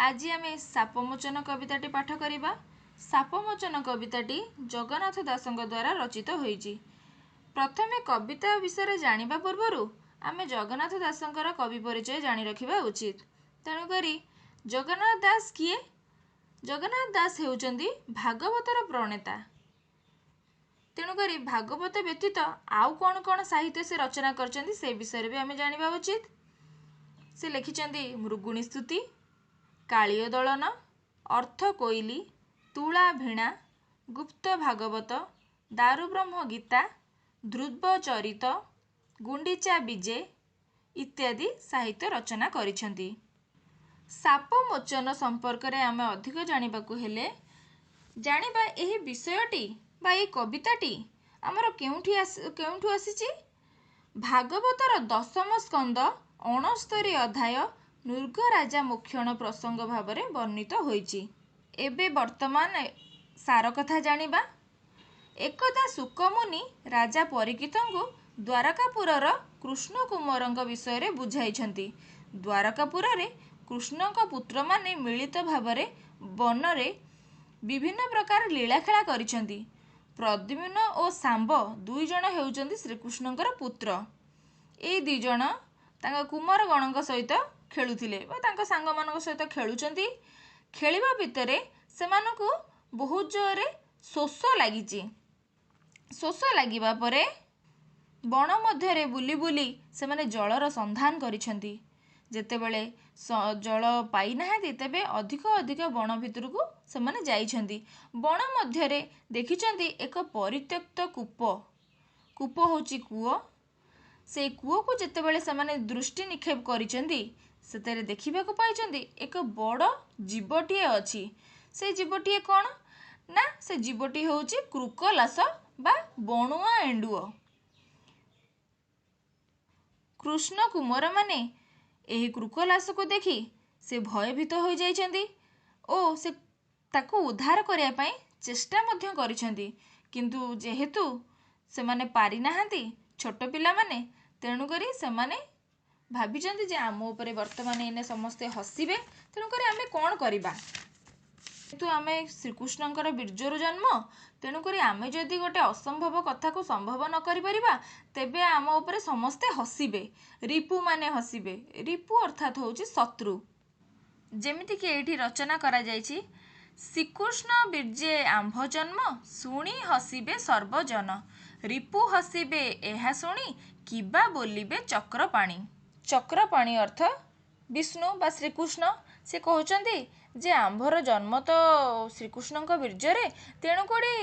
ଆଜି ଆମେ ଶାପମୋଚନ କବିତାଟି ପାଠ କରିବା। ଶାପମୋଚନ କବିତାଟି ଜଗନ୍ନାଥ ଦାସଙ୍କ ଦ୍ୱାରା ରଚିତ ହୋଇଛି। ପ୍ରଥମେ କବିତା ବିଷୟରେ ଜାଣିବା ପୂର୍ବରୁ ଆମେ ଜଗନ୍ନାଥ ଦାସଙ୍କର କବି ପରିଚୟ ଜାଣି ରଖିବା ଉଚିତ। ତେଣୁକରି ଜଗନ୍ନାଥ ଦାସ କିଏ? ଜଗନ୍ନାଥ ଦାସ ହେଉଛନ୍ତି ଭାଗବତର ପ୍ରଣେତା। ତେଣୁକରି ଭାଗବତ ବ୍ୟତୀତ ଆଉ କ'ଣ କ'ଣ ସାହିତ୍ୟ ସେ ରଚନା କରିଛନ୍ତି, ସେ ବିଷୟରେ ବି ଆମେ ଜାଣିବା ଉଚିତ। ସେ ଲେଖିଛନ୍ତି ମୃଗୁଣୀ ସ୍ତୁତି, କାଳୀୟ ଦଳନ, ଅର୍ଥ କୋଇଲି, ତୁଳା ଭିଣା, ଗୁପ୍ତ ଭାଗବତ, ଦାରୁବ୍ରହ୍ମ ଗୀତା, ଧ୍ରୁବ ଚରିତ, ଗୁଣ୍ଡିଚା ବିଜେ ଇତ୍ୟାଦି ସାହିତ୍ୟ ରଚନା କରିଛନ୍ତି। ଶାପମୋଚନ ସମ୍ପର୍କରେ ଆମେ ଅଧିକ ଜାଣିବାକୁ ହେଲେ ଜାଣିବା ଏହି ବିଷୟଟି ବା ଏହି କବିତାଟି ଆମର କେଉଁଠୁ ଆସିଛି। ଭାଗବତର ଦଶମ ସ୍କନ୍ଦ 69 ଅଧ୍ୟାୟ ନୃଗରାଜା ମୋକ୍ଷଣ ପ୍ରସଙ୍ଗ ଭାବରେ ବର୍ଣ୍ଣିତ ହୋଇଛି। ଏବେ ବର୍ତ୍ତମାନ ସାର କଥା ଜାଣିବା। ଏକଦା ଶୁକମୁନି ରାଜା ପରୀକ୍ଷିତଙ୍କୁ ଦ୍ୱାରକାପୁରର କୃଷ୍ଣ କୁମରଙ୍କ ବିଷୟରେ ବୁଝାଇଛନ୍ତି। ଦ୍ୱାରକାପୁରରେ କୃଷ୍ଣଙ୍କ ପୁତ୍ରମାନେ ମିଳିତ ଭାବରେ ବନରେ ବିଭିନ୍ନ ପ୍ରକାର ଲୀଳାଖେଳା କରିଛନ୍ତି। ପ୍ରଦ୍ୟୁମ୍ନ ଓ ଶାମ୍ବ ଦୁଇ ଜଣ ହେଉଛନ୍ତି ଶ୍ରୀକୃଷ୍ଣଙ୍କର ପୁତ୍ର। ଏଇ ଦୁଇ ଜଣ ତାଙ୍କ କୁମର ଗଣଙ୍କ ସହିତ ଖେଳୁଥିଲେ ବା ତାଙ୍କ ସାଙ୍ଗମାନଙ୍କ ସହିତ ଖେଳୁଛନ୍ତି। ଖେଳିବା ଭିତରେ ସେମାନଙ୍କୁ ବହୁତ ଜୋରରେ ଶୋଷ ଲାଗିଛି। ଶୋଷ ଲାଗିବା ପରେ ବଣ ମଧ୍ୟରେ ବୁଲି ବୁଲି ସେମାନେ ଜଳର ସନ୍ଧାନ କରିଛନ୍ତି। ଯେତେବେଳେ ଜଳ ପାଇନାହାନ୍ତି, ତେବେ ଅଧିକ ଅଧିକ ବଣ ଭିତରକୁ ସେମାନେ ଯାଇଛନ୍ତି। ବଣ ମଧ୍ୟରେ ଦେଖିଛନ୍ତି ଏକ ପରିତ୍ୟକ୍ତ କୂପ। କୂପ ହେଉଛି କୂଅ। ସେଇ କୂଅକୁ ଯେତେବେଳେ ସେମାନେ ଦୃଷ୍ଟି ନିକ୍ଷେପ କରିଛନ୍ତି, ସେଥିରେ ଦେଖିବାକୁ ପାଇଛନ୍ତି ଏକ ବଡ଼ ଜୀବଟିଏ ଅଛି। ସେ ଜୀବଟିଏ କ'ଣ ନା, ସେ ଜୀବଟି ହେଉଛି କୃକଲାସ ବା ବଣୁଆ ଏଣ୍ଡୁଅ। କୃଷ୍ଣ କୁମରମାନେ ଏହି କୃକଲାସକୁ ଦେଖି ସେ ଭୟଭୀତ ହୋଇଯାଇଛନ୍ତି ଓ ସେ ତାକୁ ଉଦ୍ଧାର କରିବା ପାଇଁ ଚେଷ୍ଟା ମଧ୍ୟ କରିଛନ୍ତି। କିନ୍ତୁ ଯେହେତୁ ସେମାନେ ପାରିନାହାନ୍ତି, ଛୋଟ ପିଲାମାନେ, ତେଣୁକରି ସେମାନେ ଭାବିଛନ୍ତି ଯେ ଆମ ଉପରେ ବର୍ତ୍ତମାନ ଏଇନେ ସମସ୍ତେ ହସିବେ, ତେଣୁକରି ଆମେ କ'ଣ କରିବା? ଯେହେତୁ ଆମେ ଶ୍ରୀକୃଷ୍ଣଙ୍କର ବୀର୍ଯ୍ୟରୁ ଜନ୍ମ, ତେଣୁକରି ଆମେ ଯଦି ଗୋଟେ ଅସମ୍ଭବ କଥାକୁ ସମ୍ଭବ ନ କରିପାରିବା, ତେବେ ଆମ ଉପରେ ସମସ୍ତେ ହସିବେ, ରିପୁମାନେ ହସିବେ। ରିପୁ ଅର୍ଥାତ୍ ହେଉଛି ଶତ୍ରୁ। ଯେମିତିକି ଏଇଠି ରଚନା କରାଯାଇଛି, ଶ୍ରୀକୃଷ୍ଣ ବୀର୍ଯ୍ୟେ ଆମ୍ଭ ଜନ୍ମ, ଶୁଣି ହସିବେ ସର୍ବଜନ, ରିପୁ ହସିବେ ଏହା ଶୁଣି, କିବା ବୋଲିବେ ଚକ୍ରପାଣି। ଚକ୍ରପାଣି ଅର୍ଥ ବିଷ୍ଣୁ ବା ଶ୍ରୀକୃଷ୍ଣ। ସେ କହୁଛନ୍ତି ଯେ ଆମ୍ଭର ଜନ୍ମ ତ ଶ୍ରୀକୃଷ୍ଣଙ୍କ ବୀର୍ଯ୍ୟରେ, ତେଣୁକରି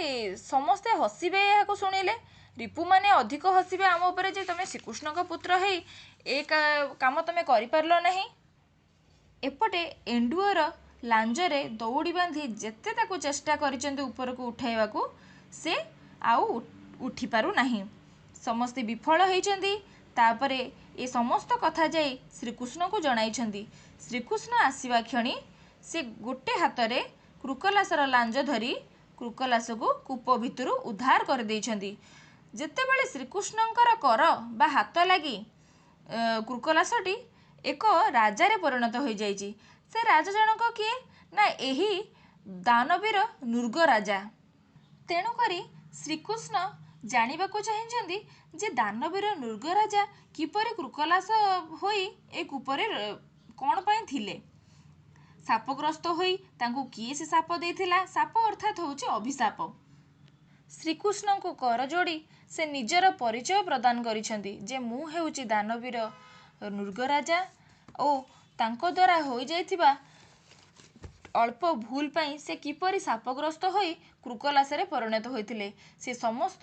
ସମସ୍ତେ ହସିବେ ଏହାକୁ ଶୁଣିଲେ। ରିପୁମାନେ ଅଧିକ ହସିବେ ଆମ ଉପରେ ଯେ ତମେ ଶ୍ରୀକୃଷ୍ଣଙ୍କ ପୁତ୍ର ହେଇ ଏ କାମ ତମେ କରିପାରିଲ ନାହିଁ। ଏପଟେ ଏଣ୍ଡୁଅର ଲାଞ୍ଜରେ ଦଉଡ଼ି ବାନ୍ଧି ଯେତେ ତାକୁ ଚେଷ୍ଟା କରିଛନ୍ତି ଉପରକୁ ଉଠାଇବାକୁ, ସେ ଆଉ ଉଠିପାରୁ ନାହିଁ। ସମସ୍ତେ ବିଫଳ ହେଇଛନ୍ତି। ତାପରେ ଏ ସମସ୍ତ କଥା ଯାଇ ଶ୍ରୀକୃଷ୍ଣଙ୍କୁ ଜଣାଇଛନ୍ତି। ଶ୍ରୀକୃଷ୍ଣ ଆସିବା କ୍ଷଣି ସେ ଗୋଟେ ହାତରେ କୃକଲାସର ଲାଞ୍ଜ ଧରି କୃକଲାସକୁ କୂପ ଭିତରୁ ଉଦ୍ଧାର କରିଦେଇଛନ୍ତି। ଯେତେବେଳେ ଶ୍ରୀକୃଷ୍ଣଙ୍କର କର ବା ହାତ ଲାଗି କୃକଲାସଟି ଏକ ରାଜାରେ ପରିଣତ ହୋଇଯାଇଛି। ସେ ରାଜା ଜଣକ କିଏ ନା, ଏହି ଦାନବୀର ନୃଗ ରାଜା। ତେଣୁକରି ଶ୍ରୀକୃଷ୍ଣ ଜାଣିବାକୁ ଚାହିଁଛନ୍ତି ଯେ ଦାନବୀର ନୃଗ ରାଜା କିପରି କୃକଲାସ ହୋଇ ଏ କୂପରେ କ'ଣ ପାଇଁ ଥିଲେ, ଶାପଗ୍ରସ୍ତ ହୋଇ ତାଙ୍କୁ କିଏ ସେ ଶାପ ଦେଇଥିଲା। ଶାପ ଅର୍ଥାତ୍ ହେଉଛି ଅଭିଶାପ। ଶ୍ରୀକୃଷ୍ଣଙ୍କୁ କର ଯୋଡ଼ି ସେ ନିଜର ପରିଚୟ ପ୍ରଦାନ କରିଛନ୍ତି ଯେ ମୁଁ ହେଉଛି ଦାନବୀର ନୃଗରାଜା ଓ ତାଙ୍କ ଦ୍ୱାରା ହୋଇଯାଇଥିବା ଅଳ୍ପ ଭୁଲ ପାଇଁ ସେ କିପରି ଶାପଗ୍ରସ୍ତ ହୋଇ କୃକଲାସରେ ପରିଣତ ହୋଇଥିଲେ, ସେ ସମସ୍ତ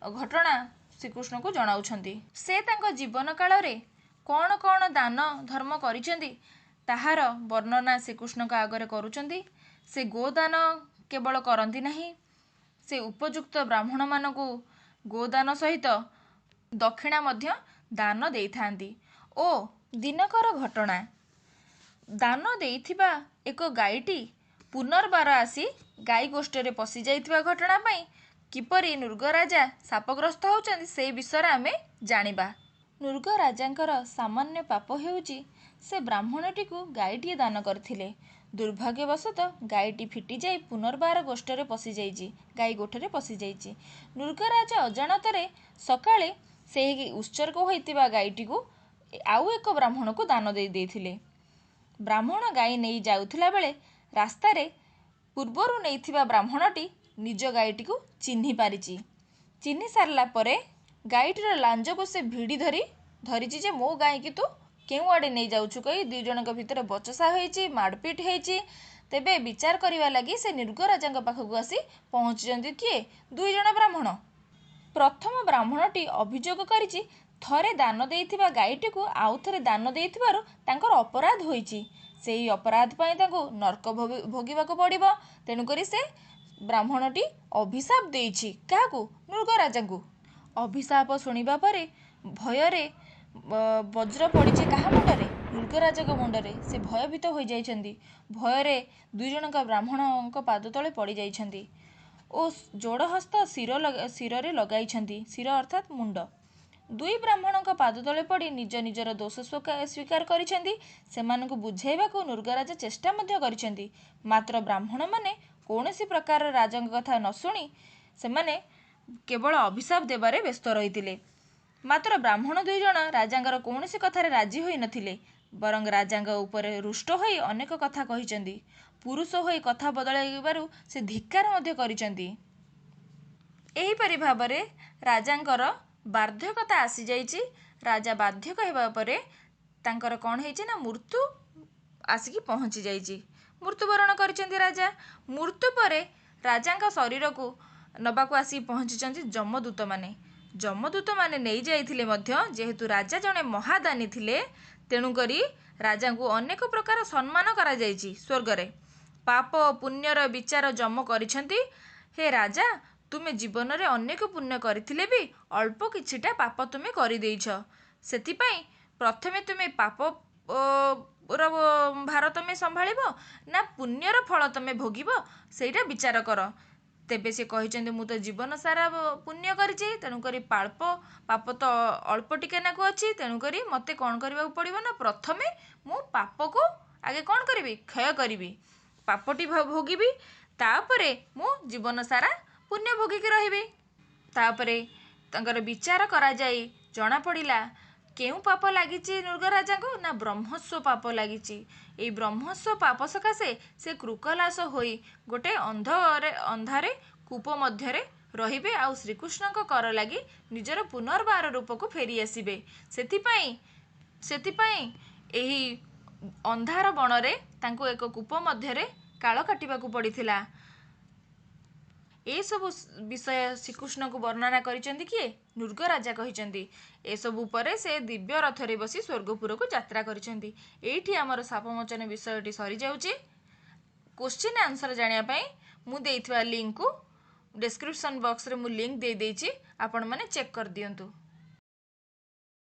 ଘଟଣା ଶ୍ରୀକୃଷ୍ଣଙ୍କୁ ଜଣାଉଛନ୍ତି। ସେ ତାଙ୍କ ଜୀବନ କାଳରେ କ'ଣ କ'ଣ ଦାନ ଧର୍ମ କରିଛନ୍ତି, ତାହାର ବର୍ଣ୍ଣନା ଶ୍ରୀକୃଷ୍ଣଙ୍କ ଆଗରେ କରୁଛନ୍ତି। ସେ ଗୋଦାନ କେବଳ କରନ୍ତି ନାହିଁ, ସେ ଉପଯୁକ୍ତ ବ୍ରାହ୍ମଣମାନଙ୍କୁ ଗୋଦାନ ସହିତ ଦକ୍ଷିଣା ମଧ୍ୟ ଦାନ ଦେଇଥାନ୍ତି। ଓ ଦିନକର ଘଟଣା, ଦାନ ଦେଇଥିବା ଏକ ଗାଈଟି ପୁନର୍ବାର ଆସି ଗାଈ ଗୋଷ୍ଠରେ ପଶିଯାଇଥିବା ଘଟଣା ପାଇଁ କିପରି ନୃଗରାଜା ଶାପଗ୍ରସ୍ତ ହେଉଛନ୍ତି, ସେଇ ବିଷୟରେ ଆମେ ଜାଣିବା। ନୃଗରାଜାଙ୍କର ସାମାନ୍ୟ ପାପ ହେଉଛି ସେ ବ୍ରାହ୍ମଣଟିକୁ ଗାଈଟିଏ ଦାନ କରିଥିଲେ। ଦୁର୍ଭାଗ୍ୟବଶତଃ ଗାଈଟି ଫିଟିଯାଇ ପୁନର୍ବାର ଗୋଷ୍ଠରେ ପଶିଯାଇଛି, ଗାଈ ଗୋଠରେ ପଶିଯାଇଛି। ନୃଗରାଜ ଅଜାଣତରେ ସକାଳେ ସେହି ଉତ୍ସର୍ଗ ହୋଇଥିବା ଗାଈଟିକୁ ଆଉ ଏକ ବ୍ରାହ୍ମଣକୁ ଦାନ ଦେଇ ଦେଇଥିଲେ। ବ୍ରାହ୍ମଣ ଗାଈ ନେଇ ଯାଉଥିଲା ବେଳେ ରାସ୍ତାରେ ପୂର୍ବରୁ ନେଇଥିବା ବ୍ରାହ୍ମଣଟି ନିଜ ଗାଈଟିକୁ ଚିହ୍ନି ପାରିଛି। ଚିହ୍ନି ସାରିଲା ପରେ ଗାଈଟିର ଲାଞ୍ଜକୁ ସେ ଭିଡ଼ି ଧରି ଧରିଛି ଯେ ମୋ ଗାଈକି ତୁ କେଉଁଆଡ଼େ ନେଇଯାଉଛୁ କହି ଦୁଇ ଜଣଙ୍କ ଭିତରେ ବଚସା ହୋଇଛି, ମାଡ଼ପିଟ ହେଇଛି। ତେବେ ବିଚାର କରିବା ଲାଗି ସେ ନୃଗରାଜାଙ୍କ ପାଖକୁ ଆସି ପହଞ୍ଚିଛନ୍ତି। କିଏ? ଦୁଇ ଜଣ ବ୍ରାହ୍ମଣ। ପ୍ରଥମ ବ୍ରାହ୍ମଣଟି ଅଭିଯୋଗ କରିଛି, ଥରେ ଦାନ ଦେଇଥିବା ଗାଈଟିକୁ ଆଉ ଥରେ ଦାନ ଦେଇଥିବାରୁ ତାଙ୍କର ଅପରାଧ ହୋଇଛି। ସେଇ ଅପରାଧ ପାଇଁ ତାଙ୍କୁ ନର୍କ ଭୋଗିବାକୁ ପଡ଼ିବ। ତେଣୁକରି ସେ ବ୍ରାହ୍ମଣଟି ଅଭିଶାପ ଦେଇଛି। କାହାକୁ? ନୃଗରାଜାଙ୍କୁ। ଅଭିଶାପ ଶୁଣିବା ପରେ ଭୟରେ ବଜ୍ର ପଡ଼ିଛି କାହା ମୁଣ୍ଡରେ? ନୃଗରାଜାଙ୍କ ମୁଣ୍ଡରେ। ସେ ଭୟଭୀତ ହୋଇଯାଇଛନ୍ତି। ଭୟରେ ଦୁଇ ଜଣଙ୍କ ବ୍ରାହ୍ମଣଙ୍କ ପାଦ ତଳେ ପଡ଼ିଯାଇଛନ୍ତି ଓ ଯୋଡ଼ ହସ୍ତ ଶିର ଶିରରେ ଲଗାଇଛନ୍ତି। ଶିର ଅର୍ଥାତ୍ ମୁଣ୍ଡ। ଦୁଇ ବ୍ରାହ୍ମଣଙ୍କ ପାଦ ତଳେ ପଡ଼ି ନିଜ ନିଜର ଦୋଷ ସ୍ୱୀକାର କରିଛନ୍ତି। ସେମାନଙ୍କୁ ବୁଝାଇବାକୁ ନୃଗରାଜା ଚେଷ୍ଟା ମଧ୍ୟ କରିଛନ୍ତି। ମାତ୍ର ବ୍ରାହ୍ମଣମାନେ କୌଣସି ପ୍ରକାର ରାଜାଙ୍କ କଥା ନ ଶୁଣି ସେମାନେ କେବଳ ଅଭିଶାପ ଦେବାରେ ବ୍ୟସ୍ତ ରହିଥିଲେ। ମାତ୍ର ବ୍ରାହ୍ମଣ ଦୁଇ ଜଣ ରାଜାଙ୍କର କୌଣସି କଥାରେ ରାଜି ହୋଇନଥିଲେ, ବରଂ ରାଜାଙ୍କ ଉପରେ ରୁଷ୍ଟ ହୋଇ ଅନେକ କଥା କହିଛନ୍ତି। ପୁରୁଷ ହୋଇ କଥା ବଦଳାଇବାରୁ ସେ ଧିକ୍କାର ମଧ୍ୟ କରିଛନ୍ତି। ଏହିପରି ଭାବରେ ରାଜାଙ୍କର ବାର୍ଦ୍ଧକ୍ୟତା ଆସିଯାଇଛି। ରାଜା ବାର୍ଦ୍ଧକ୍ୟ ହେବା ପରେ ତାଙ୍କର କ'ଣ ହେଇଛି ନା ମୃତ୍ୟୁ ଆସିକି ପହଞ୍ଚି ଯାଇଛି। ମୃତ୍ୟୁବରଣ କରିଛନ୍ତି ରାଜା। ମୃତ୍ୟୁ ପରେ ରାଜାଙ୍କ ଶରୀରକୁ ନେବାକୁ ଆସିକି ପହଞ୍ଚିଛନ୍ତି ଯମଦୂତମାନେ। ଯମଦୂତମାନେ ନେଇଯାଇଥିଲେ ମଧ୍ୟ, ଯେହେତୁ ରାଜା ଜଣେ ମହାଦାନୀ ଥିଲେ, ତେଣୁକରି ରାଜାଙ୍କୁ ଅନେକ ପ୍ରକାର ସମ୍ମାନ କରାଯାଇଛି ସ୍ୱର୍ଗରେ। ପାପ ପୁଣ୍ୟର ବିଚାର ଯମ କରିଛନ୍ତି। ହେ ରାଜା, ତୁମେ ଜୀବନରେ ଅନେକ ପୁଣ୍ୟ କରିଥିଲେ ବି ଅଳ୍ପ କିଛିଟା ପାପ ତୁମେ କରିଦେଇଛ। ସେଥିପାଇଁ ପ୍ରଥମେ ତୁମେ ପାପ ର ଭାର ତୁମେ ସମ୍ଭାଳିବ ନା ପୁଣ୍ୟର ଫଳ ତୁମେ ଭୋଗିବ, ସେଇଟା ବିଚାର କର। ତେବେ ସେ କହିଛନ୍ତି, ମୁଁ ତ ଜୀବନ ସାରା ପୁଣ୍ୟ କରିଛି, ତେଣୁକରି ପାଳ୍ପ ପାପ ତ ଅଳ୍ପ ଟିକେ ନାକୁ ଅଛି। ତେଣୁକରି ମୋତେ କ'ଣ କରିବାକୁ ପଡ଼ିବ ନା ପ୍ରଥମେ ମୁଁ ପାପକୁ ଆଗେ କ'ଣ କରିବି? କ୍ଷୟ କରିବି, ପାପଟି ଭୋଗିବି, ତାପରେ ମୁଁ ଜୀବନ ସାରା ପୁଣ୍ୟ ଭୋଗିକି ରହିବି। ତାପରେ ତାଙ୍କର ବିଚାର କରାଯାଇ ଜଣାପଡ଼ିଲା କେଉଁ ପାପ ଲାଗିଛି ନୃଗରାଜାଙ୍କୁ ନା ବ୍ରହ୍ମସ୍ୱ ପାପ ଲାଗିଛି। ଏଇ ବ୍ରହ୍ମସ୍ୱ ପାପ ସକାଶେ ସେ କୃକଲାସ ହୋଇ ଗୋଟେ ଅନ୍ଧରେ ଅନ୍ଧାରେ କୂପ ମଧ୍ୟରେ ରହିବେ ଆଉ ଶ୍ରୀକୃଷ୍ଣଙ୍କ କର ଲାଗି ନିଜର ପୁନର୍ବାର ରୂପକୁ ଫେରି ଆସିବେ। ସେଥିପାଇଁ ଏହି ଅନ୍ଧାର ବଣରେ ତାଙ୍କୁ ଏକ କୂପ ମଧ୍ୟରେ କାଳ କାଟିବାକୁ ପଡ଼ିଥିଲା। ଏସବୁ ବିଷୟ ଶ୍ରୀକୃଷ୍ଣଙ୍କୁ ବର୍ଣ୍ଣନା କରିଛନ୍ତି କିଏ? ନୃଗରାଜା କହିଛନ୍ତି। ଏସବୁ ପରେ ସେ ଦିବ୍ୟ ରଥରେ ବସି ସ୍ୱର୍ଗପୁରକୁ ଯାତ୍ରା କରିଛନ୍ତି। ଏଇଠି ଆମର ଶାପମୋଚନ ବିଷୟଟି ସରିଯାଉଛି। କୋଶ୍ଚିନ୍ ଆନ୍ସର୍ ଜାଣିବା ପାଇଁ ମୁଁ ଦେଇଥିବା ଲିଙ୍କକୁ ଡେସ୍କ୍ରିପସନ୍ ବକ୍ସରେ ମୁଁ ଲିଙ୍କ ଦେଇଦେଇଛି, ଆପଣମାନେ ଚେକ୍ କରିଦିଅନ୍ତୁ।